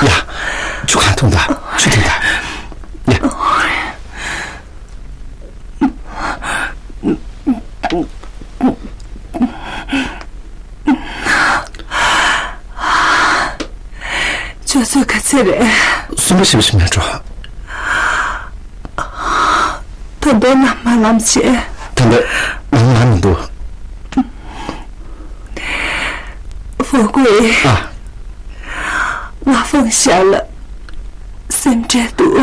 ཡ། ཆུ་གང་འཐུང་ད། ཆུ་འཐུང་ད། ཡ། ཆུ་ཚོད་ག་ཚོད་རེད། གསུམ་པ་བཞི་པ་ཞིག་མེད་འགྲོ། ད་དུང་ནམ་མ་ལངས་བྱས། ད་ལྟ་ནམ་ལངས་མི་འདུག་ཧྥུ་ཀུའེ། ཨ། ང་ཧྥུང་ཞ་ལ་སེམས་ཁྲལ་འདུག་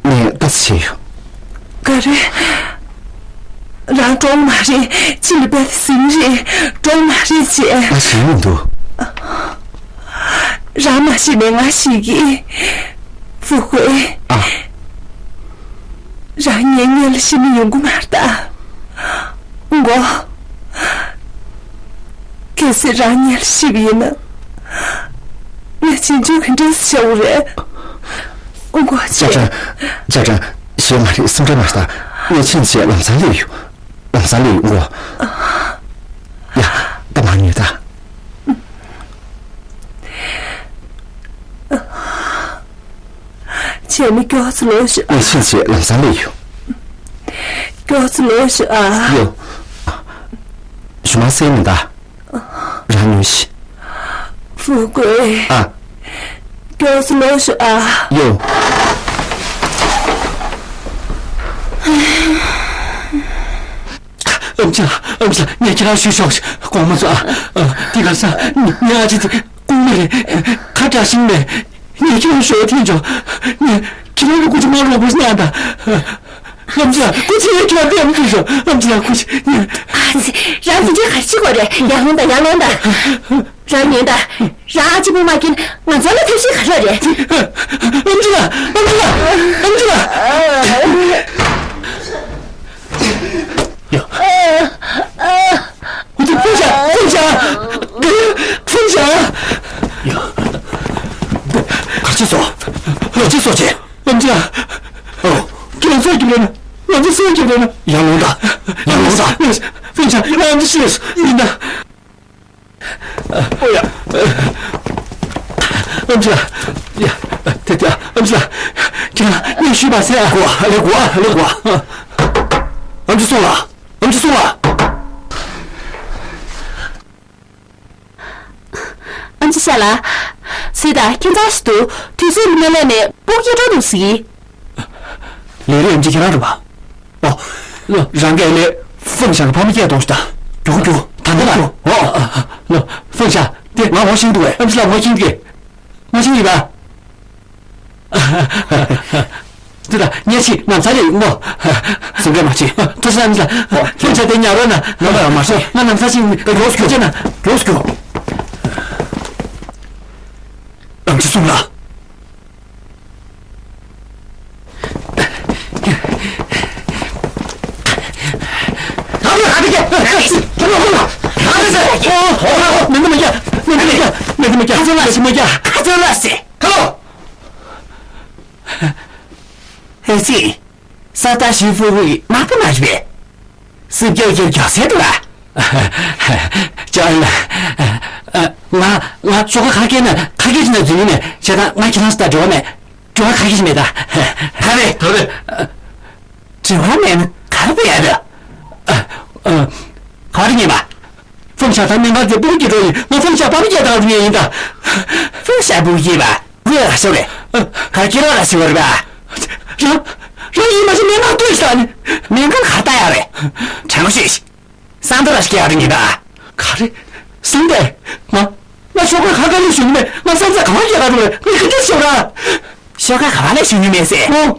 ངས་ལྟ་ཙམ་བྱས་ཡོད། ག་རེ། རང་གྲོངས་མ་རེད། ཕྱི་ལ་བལྟས་ཟིན་རེད། གྲོངས་མ་རེད་ཅེས། ང་ཤི་མི་འདུག་རང་མ་ཤི་ནས་ང་ཤི་གི། ཧྥུ་ཀུའེ། ཨ། རང་ངའི་སྔོན་ལ་ཤི་ནས་ཡོང་གི་མ་རེད་ད། མགོ། གལ་སྲིད་རང་སྔོན་ལ་ཤི་བ་ཡིན་ན། ངས་རྗེས་འཇུག་གི་འདྲ་སེ་བྱ་བ་རེད། མགོ་ཅག་ཅག་ཅག་ཅག་ཞེད་མ་རེད། སེམས་ཁྲལ་མ་བྱེད་ད། ངས་ཕྱིན་ཆད་ལམ་སང་སླེབས་ཡོང་། ལམ་སང་སླེབས་ཡོང་། མགོ། ཡ། ད་མ་ཉོས་ད། བྱས་ན་མགྱོགས་ཙམ་ལོག་ཤོག་ངས་ཕྱིན་ཆད་ལམ་སང་སླེབས་ཡོང་། མགྱོགས་ཙམ་ལོག་ཤོག་ཨ། ཡོ། ཞུ་མ་སེ་མི་ད། རང་ཉོན་ཤིག་ཧྥུ་ཀུའེ། ཨ། མགྱོགས་ཙམ་ལོག་ཤོག་ཨ། ཡོ། ཨམ་ཅི་ལགས། ཨམ་ཅི་ལགས། ངས་ཁྱེད་རང་ཞུ་ཆོག་དགོངས་མ་ཚོམ་ཨ། དེ་ག་ས་ངའི་ཨ་ཅེ་དེ་རྐུན་མ་རེད། ཁ་གྲག་ཤིང་མེད། ངས་ཁྱེད་རང་ཞུ་བ་ཐེངས་ཆོག་ངས་ཁྱེད་རང་གི་སྐུ་ཚེ་མ་རོགས་པ་གནང་དང་། ཨམ་ཅི་ལགས། སྐུ་ཚེ་ཡང་ཁྱེད་རང་བདེ་མོ་བྱོས་ཤོག་ཨམ་ཅི་ལགས། སྐུ་ཚེ་ངས། ཨ་ཙི། རང་དེ་འདྲའི་ག་རེ་བྱེད་དགོས་རེད། ཡར་ལོངས་དང་། ཡར་ལོངས་དང་། རང་ཉོན་དང་། རང་ཨ་ཅེ་བུ་མ་མཁྱེན། ང་ཚོ་ལ་ཐབས་ཤེས་ག་རེ་རེད། ཨམ་ཅི་ལགས། ཨམ་ཅི་ལགས། ཨམ་ཅི་ལགས། ཡ། ཧུ་ཏི། ཧྥུང་ཞ། ཧྥུང་ཞ། ཧྥུང་ཞ། ཡ། ག་རེ་བྱས་སོང་། ག་རེ་བྱས་སོང་ཅེ། ཨམ་ཅི་ལགས། ཨོ། ཁྱེད་རང་སུ་རྒྱུགས་རེད་ན། ང་ཚོ་སུ་རྒྱུགས་རེད་ན། ཡར་ལོངས་དང་། ཡར་ལོངས་དང་། ཧྥུང་ཞ། ང་ཨམ་ཅི་ཤེས་ཡིན་ད། ཨོ་ཡ། ཨམ་ཅི་ལགས། ཡ། དེ་དེ་ཨམ་ཅི་ལགས། ཁྱེད་རང་གཉིད་ཞུས་པ་ཟེར་ཨ། གོ་ཨ་ལེ། གོ་ཨ་ལེ། གོ་ཨ། ཨམ་ཅི་སོང་ལ། ཨམ་ཅི་སོང་ལ། ཨམ་ཅི་ཤ་ལགས། སུས་ད་ཁྱེད་ཚང་ཞིག་ཏུ་དུས་ཚོད་ལ་མ་སླེབས་ནས་སྤོག་སྐྱེལ་འགྲོ་འདུག་ཟེར་གི། ལས་རེད། ཨམ་ཅི་ཁྱེད་རང་རེད་པ། ཨོ། ལོ། རང་གི་ལས། ཧྥུང་ཞ་གི་ཕ་མ་སྐད་གཏོང་ཞིག་ད། མགྱོགས་མགྱོགས། ད་ལྟ་ལ། མགྱོགས། ཨོ། ལོ། ཧྥུང་ཞ། དེ་ང་ངོ་ཤེས་འདུག་གས། ཨམ་ཅི་ལགས་ངོ་ཤེས་འདུག་གས། ངོ་ཤེས་ཡིན་པ། དེ་ད་ཉལ་ཤིག་ནམ་ཚ་རེད་མོ། སེམས་ཁྲལ་མ་བྱེད། ཐུགས་རྗེ་གནང་། ཨམ་ཅི་ལགས། ཧྥུང་ཞ་དེ་ཉལ་རོགས་གནང་། ལོ། ཡ་མ་སོང་། ང་ནམ་ཚ་ཞིག་ཡིན། མགྱོགས་སུ་རྒྱུགས། མགྱོགས་སུ་རྒྱུགས། ཨམ་ཅི་སོང་ལ། ཨེ་ཙི། ས་ཏ་ཞི་ཧྥུ་ཧུའི་མ་པ་མ་རེད་པས། སྲིད་རྒྱལ་གྱི་རྒྱལ་སྲས་འདུག་ལ། ཅོ་ཨན་ལགས། ང་ང་ཤོག་ཁ་ག་རེ་ན་ག་རེ་ན་འཛུལ་ནས་བྱས་ད། ང་ཁྱེད་རང་ས་ད་འགྲོ་བ་མེད། འགྲོ་བ་ག་རེ་མེད་ད། ད་རེད། ད་རེད། འགྲོ་བ་མེད་ན་ག་རེ་ཡ་ད། ག་རེ་ཉན་པ། ཧྥུང་ཞ་དང་སྨན་ཁང་དེ་སྤུ་གུ་སྐྱེ་འགྲོ་ཡིན། ང་ཧྥུང་ཞ་པ་ཕ་སྐྱེ་དང་རུ་ཡིན་ད། ཧྥུང་ཞ་སྤུ་གུ་སྐྱེས་པ། ཁོས་ར་ཤི་བ་རེད། ག་ཁྱེད་རང་ར་ཤི་བ་རེད་པ། རང་རང་ཡིན་མ་ཤི་སྨན་ཁང་ལྟོས་ཤིག་ད་ནི། སྨན་ཁང་ག་ལྟ་ཡ་རེད། དྲན་གོ་ཤེས་ཤིག་སང་ཏོ་ར་ཤི་ཡ་རེད་ངེས་ད། ག་རེ། སང་ཏོ། ང་ང་ཤོག་ཁ་ག་ག་ལས་ཞུ་ནི་མེད། ང་སང་ས་ག་བ་སྐྱེ་ག་རུ་རེད། ངས་ག་འདྲ་ཤོག་ར། ཤོག་ཁ་ག་བ་ལས་ཞུ་ནི་མེད་ཟེར། ཨོ།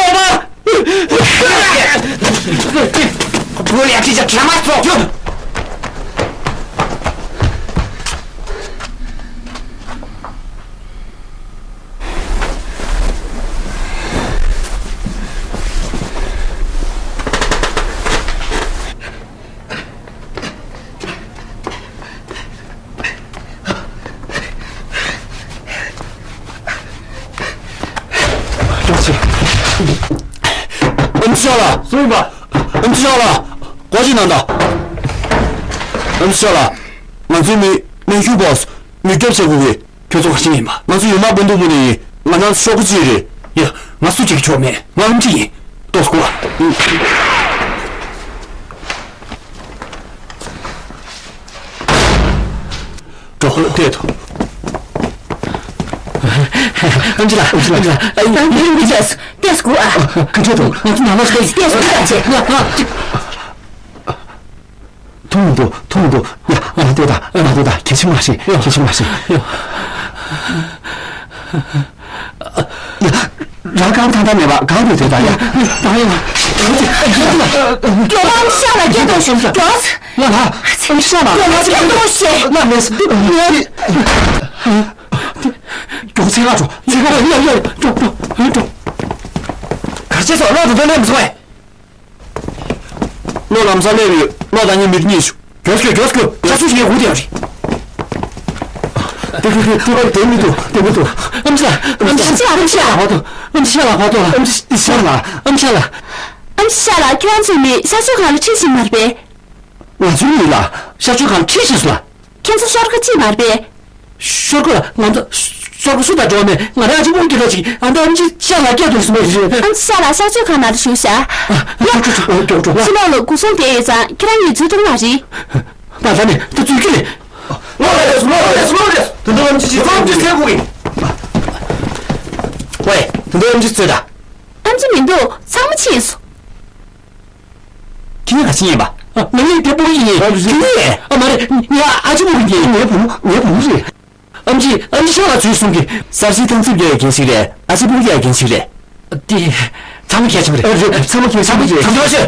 ལོག་པ། བུ་ལ་ཁྲིད་ཅག་དྲ་མ་ཚོགས། ཨམ་ཆི་ལགས། སུ་ཡིན་པ། ཨམ་ཆི་ལགས། སྐོར་ཞིག་གནང་དང་། ཨམ་ཆི་ལགས། ང་ཚོའི་མི་མན་ཤུ་བྷོ་སི་མྱུར་སྐྱོབ་བྱེད་དགོས་ཀྱི། ཁྱོད་ཚོ་ག་ཅི་ཡིན་པ། ང་ཚོ་ཡུལ་དམག་སྤུན་ཟླ་དབུ་ནས་ཡིན། ང་རང་ཚོ་ཤོག་གུ་གཅིག་རེད། ཡ། ང་སུ་གཅིག་ཆོག་མེད། ང་ཨམ་ཆི་ཡིན། ཏོག་སྐུ། འགྲོ། བལྟས་ཐོ། ཨམ་ཆི་ལགས། ཨམ་ཆི་ལགས། ཨ། ཡིན། ཡིན། ཡིན། ཡིན། ཏོག་སྐུ་ཨ། ག་འདྲ་འདུག་ང་ཚོ་ནང་ལ་ཤོག་ཏོག་སྐུ་ཨ། ང་ང་། ཐུག་མི་འདུག་ཐུག་མི་འདུག་ཡ། ང་ལ་ལྟོས་དང་། ང་ལ་ལྟོས་དང་། གལ་ཆེན་མ་རེད། གལ་ཆེན་མ་རེད། ཡ། རང་གང་ཐང་ཐང་མེད་པ་གང་དུ་ལྟོས་དང་། ཡ། ད་ཡ། མགྱོགས་པོ་ཤ་ལ་སྐད་གཏོང་ཤོག་མགྱོགས། ལ་ལ། ཤ་ལ་མགྱོགས་པོ་སྐད་གཏོང་ཤེས། ལ་མེད། མགྱོགས་ཚེ་ག་འགྲོ། ཚེ་ག་ཡ་ཡ། འགྲོ་འགྲོ་འགྲོ། ག་ཅེ་སོ་ལོ་དུ་དོ་ལེམ་སོ་ཨེ། བློ་ལམ་སང་སླེབས་ཡོད། བློ་དང་ཉེ་མི་གཉིས་ཤུ། མགྱོགས་སྐྱོད། མགྱོགས་སྐྱོད། ཤ་ཚུགས་ཤིག་ཧུ་དེ་རེད། དེ་དེ་དེ་དེ་དེ་མི་འདུག་དེ་མི་འདུག་ཨམ་ཆི་ལགས། ཨམ་ཆི་ལགས། ཨམ་ཆི་ལགས། ཨམ་ཆི་ལགས། ཨམ་ཆི་ལགས། ཨམ་ཆི་ལགས། ཨམ་ཆི་ལགས། ཨམ་ཆི་ལགས། ཁྱོད་རང་ཚོའི་མི་ཤ་ཚུགས་གང་ལ་ཁྲིད་ཕྱིན་མ་རེད་པས། ང་ཚོའི་མི་ལ་ཤ་ཚུགས་གང་ཁྲིད་ཕྱིན་སོང་ལ། ཁྱེད་ཚོ་ཤོར་ཁ་ཅིག་མ་རེད་པས། ཤོར་ཁ་ལ་ང་ཚོ་ཤོར་ཁ་སུ་དང་འགྲོ་བ་མེད། ང་རང་ཨ་ཅེ་མོ་གི་ར་ཅིག་ཨ་ད་ཨམ་ཆི་ཤ་ལ་སྐད་དུ་སུ་མེད་རེད། ཨམ་ཆི་ཤ་ལ་ཤག་ཆོས་ཁང་ནང་དུ་བཞུགས་ཤག་ཡ། འགྲོ་འགྲོ་འགྲོ་འགྲོ། ཕྱི་ལོགས་ལ་སྒོ་སྲུང་བསྡད་ཡོད་ཙང་ཁྱེད་རང་གཉིས་འཛུལ་ཐུབ་མ་རེད། མ་ད་ནི་ད་འཛུལ་གི་རེད། ལོག་རེད་ལོག་རེད་ལོག་རེད། ད་ད་ཨམ་ཆི་ཅི་ཚང་ཅི་ཚེ་གུ་གི། ཝེ། ད་ད་ཨམ་ཆི་ཚེ་ད། ཨམ་ཆི་མི་འདུག་ཚང་མ་ཕྱིན་སོང་། ཁྱེད་གཉིས་ག་ཅི་ཡིན་པ། ཨ། ང་གཉིས་དེ་སྤུ་གུ་ཡིན། ཨ། རེད། ཁྱེད་གཉིས། ཨ། མ་རེད། ང་ཨ་ཅེ་སྤུ་གུ་ཡིན། ངའི་བུ་མོ། ངའི་བུ་མོ་རེད། ཨམ་ཆི། ཨམ་ཆི་ཤ་ལ་འཛུལ་སོང་གི། གསར་བརྗེའི་ཐང་རྩིབ་རྒྱག་ཡ་འགན་ཞིག་རེད། ཨ་ཅེ་སྤུ་གུ་རྒྱག་ཡ་འགན་ཞིག་རེད། དེ་ཚང་མ་གལ་ཆེན་པོ་རེད། ཨ། རེད། ཚང་མ་གལ་ཆེན་པོ་རེད། ཚང་མ་གལ་ཆེན།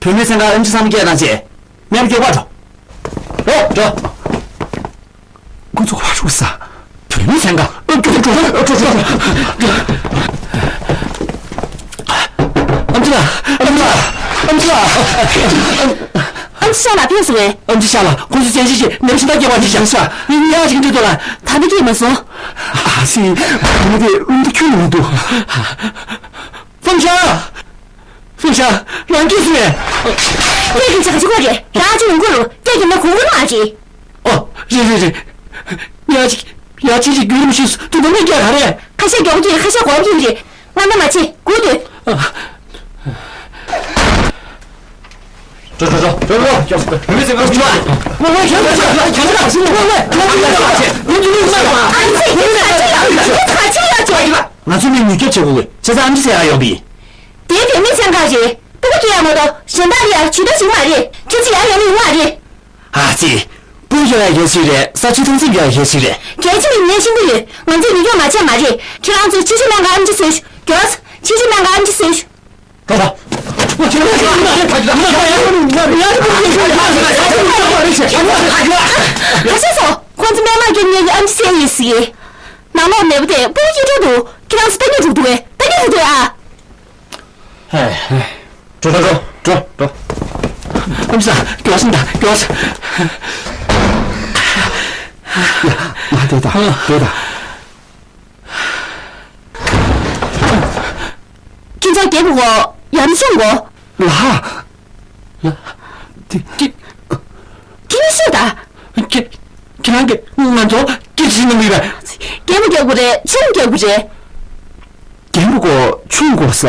བུད་མེད་ཚན་ཁག་ཨམ་ཆི་ཚང་མ་སྐད་བཏང་བྱས། མེར་མགྱོགས་པར་འགྲོ། འགྲོ་འགྲོ། ཁོ་ཚོ་ཕར་ཞོག་ས། བུད་མེད་ཚན་ཁག་ཨ། འགྲོ་འགྲོ་འགྲོ་འགྲོ་འགྲོ། ཨམ་ཆི་ལགས། ཨམ་ཆི་ལགས། ཨམ་ཆི་ལགས། ཨམ་ཆི་ཤ་ལགས་ཕེབས་སོང་ངས། ཨམ་ཆི་ཤ་ལགས། ཁོ་ཚོ་བཙན་ཤེད་ཀྱིས་ནམ་ཞིག་ད་སྐྱེ་བ་འདི་བཞག་ཤག་ངས་ཉག་ཅིག་འདྲི་ཐུབ་ལ། ད་ནི་སྐྱེས་མ་སོང་། ཨ་ཙི། བུ་མོ་དེ་རླུང་རྟ་ཁྱོན་ནས་མི་འདུག་ཕུན་ཤ། ཕུན་ཤ། རང་སྐྱིད་སུ་རེད། སྐད་ཀྱི་ཆ་ག་ཆི་གོ་རེད། རང་ཅི་ཡོང་གོ་རུ་སྐད་ཀྱི་མ་གོ་གོ་མ་རེད། ཨོ། རེད་རེད་རེད། ཡ་ཅིག་ཡ་ཅིག་ཅིག་རྒྱུན་རིང་ཞིག་ཏུ་འདུག་མི་རྒྱག་ག་རེད། ཁ་ཤས་མགྱོགས་ཀྱི་རེད། ཁ་ཤས་གོམས་ཀྱི་རེད། ང་ན་མ་ཆེ་དགོས་འདོད། ཨ། འགྲོ་འགྲོ་འགྲོ་འགྲོ་འགྲོ། བུད་མེད་ཚོས་ང་ཚོ་བྱུང་བ། ང་ཚོ་ནི་ཉིས་ཀྱ་བྱེད་དགོས་ལེ། བྱས་ཙང་ཨམ་ཆི་ཟེར་ཡག་ཡོད་པ་ཡིན། དེ་བུད་མེད་ཚན་ཁག་རེད། སྤུ་གུ་སྐྱེ་ཡག་མ་གཏོགས་གཞན་དག་ལ་ཡང་ཇུས་གཏོགས་བྱེད་ཀྱི་མ་རེད། ཁྱེད་ཚོ་ཡར་ཡོང་ནི་ཡོང་བ་རེད། ཨ་ཙི། སྤུ་གུ་སྐྱེ་ཡག་གལ་ཆེ་རེད། ས་ཆུ་ཐོན་སྐྱེད་ཡག་གལ་ཆེ་རེད། གལ་ཆེ་མིན་ངས་ཤེས་ཀྱི་ཡོད། ང་ཚོས་མི་སྐྱོན་མ་བྱས་མ་རེད། ཁྱེད་རང་ཚོས་ཕྱི་ཕྱི་ལམ་ཁ་ཨམ་ཆི་བཟོས་ཤོག་མགྱོགས། ཕྱི་ཕྱི་ལམ་ཁ་ཨམ་ཆི་བཟོས་ཤོག་ད་ད། ཁ་ཤས་སོང་། ཁོང་ཚོ་སྨན་མར་སྐྱེལ་མཁན་གྱི་ཨམ་ཆི་བཟོས་ཡོད་ཟེར་གི། ནང་ལོགས་ནད་པ་དེ་སྤུ་གུ་སྐྱེ་འགྲོ་འདུག་ཁྱེད་རང་ཚོ་ལྟ་ཉན་འགྲོ་འདུག་གས། ལྟ་ཉན་འགྲོ་འདུག་གས་ཨ། ཧེ། འགྲོ་འགྲོ་འགྲོ་འགྲོ། ཨམ་ཆི་ལགས་མགྱོགས་སེ་ད་མགྱོགས་སེ། ཡ། ང་འགྲོ་ད་འགྲོ་ད། ཁྱེད་ཚོ་རྒྱལ་པོ་གོ་ཡར་སོང་གོ་ལ། ལ། དེ། ཁྱེད། ཁྱེད་ཤོད་ད། ཁྱེད། ཁྱེད་རང་གིས་ང་ཚོ་སྐད་ཆ་གནང་གི་རེད། རྒྱལ་པོ་རྒྱལ་པོ་རེད། ཆུང་རྒྱལ་པོ་རེད། རྒྱལ་པོ་གོ་ཆུང་གོ་ས།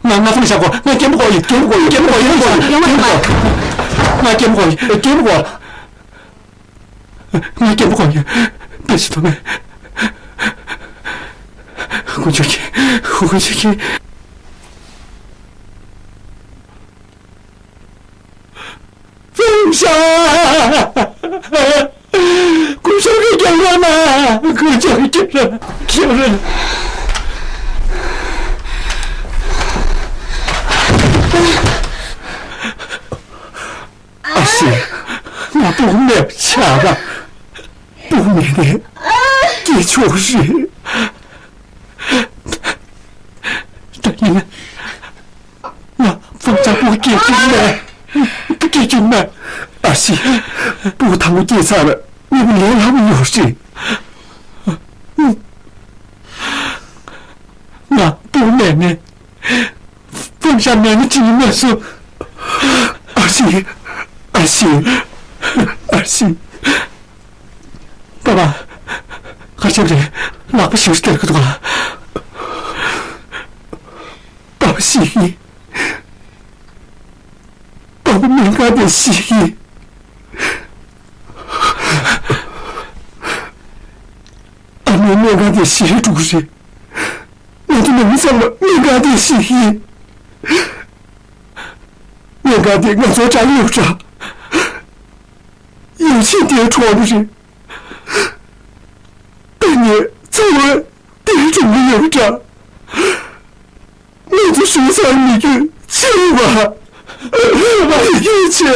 ང་ང་ཚོ་ལ་བཞག་གོ་ང་རྒྱལ་པོ་གོ་ཡིན། རྒྱལ་པོ་གོ་ཡིན། རྒྱལ་པོ་གོ་ཡིན། རྒྱལ་པོ་གོ་ཡིན། ང་རྒྱལ་པོ་གོ་ཡིན། རྒྱལ་པོ་གོ། ང་རྒྱལ་པོ་གོ་ཡིན། དཔེ་ཞིག་ཐོག་མེད། དཀོན་མཆོག་གིས། དཀོན་མཆོག་གིས། ཕུན་ཤ། དཀོན་མཆོག་གིས་སྐྱོབ་རོགས་གནང་། དཀོན་མཆོག་གིས་སྐྱོབ་རོགས། སྐྱོབ་རོགས། ཨ་ཤེ། ང་སྤུ་གུ་མེད་པ་ཆགས་པ། སྤུ་གུ་མེད་ནས་སྐྱེས་ཆོག་རེད། ད་ཡིན་ན། ང་ཕུན་ཤ་སྤུ་གུ་སྐྱེ་རྒྱུ་མེད། སྐྱེ་རྒྱུ་མེད། ཨ་ཤེ། སྤུ་གུ་དང་པོ་སྐྱེས་ཚར་ན་ངའི་ལས་སླ་པོ་ཡོད་རེད། ང་སྤུ་གུ་མེད་ནས། ཕུན་ཤ་མེད་ནས་ཅི་ཡིན་མ་སོང་། ཨ་ཤེ། ཨ་ཤེ། ཨ་ཤེ། པ་པ། ཁ་ཤས་རེད། ལག་པ་ཞིག་སྟེར་གི་འདུག་ཨ། པ་པ་ཤི་གི། པ་པ་སྨན་ཁང་དེ་ཤི་གི། ཨ་མའི་སྨན་ཁང་དེ་ཤི་འགྲོ་གི་རེད། ང་ཚོ་ནང་མི་ཚང་མ་སྨན་ཁང་དེ་ཤི་གི། སྨན་ཁང་དེ་ང་ཚོ་དྲག་ཡོད་འདྲ། ཡོ་ཆེན་དེའི་གྲོགས་པོ་རེད། ད་ངས་ཚང་མ་དེའི་གྲོགས་པོ་ཡོད་འདྲ། ང་ཚོ་ཞུ་སར་མི་རྒྱུད་ཆེ་བ། མི་རྒྱུད་ཆེ་བ།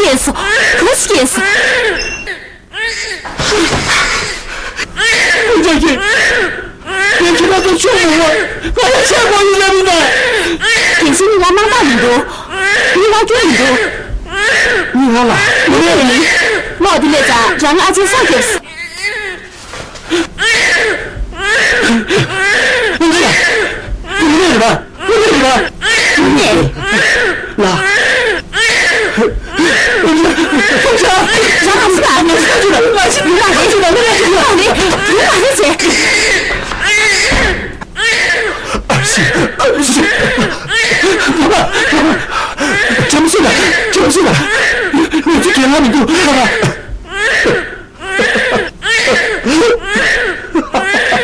སྐྱེས་སོ། བུ་སྐྱེས་སོ། ཁྱེད་ཀྱིས་ངས་ཁྱེད་རང་ཚོ་ཆོས་མི་འོང་། ང་ཡང་ཆོས་མ་ཡིན་ལབ་ཡིན་ན། དེ་ཚོ་གཉིས་ཀ་དམངས་ཐག་མི་འདུག་གཉིས་ཀ་སྐྱོན་མི་འདུག་གཉིས་ཀ་ལ། མི་རེད། ལོག་འདི་ལས་ཙང་རང་ཨ་ཅེ་སྲོག་སྐྱོབས། ཁྲམ་སུ་ལ། ཁྲམ་སུ་ལ། ང་ཚོ་རྒན་ལགས་མི་འདུག་ཨ།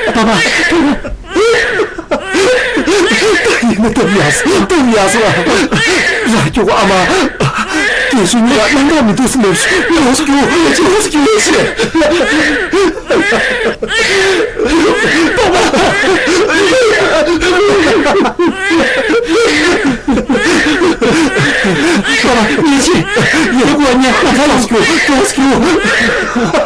པ་པ། ད་ཡིན་ན་སྟབས་ཡག་སོང་། སྟབས་ཡག་སོང་། ར་སྐྱོ་གོ་ཨ་མ། རྒན་གཞོན་གཉིས་ལ་གནམ་གང་མི་འདུག་སེ་སླེབས་ཤིག་ལོག་སེ་རྒྱུགས། ལོག་སེ་རྒྱུགས་ཤིག་པ་པ། པ་པ། ཁ་ལ་སྐྱོ་ཁ་ལ་སྐྱོ།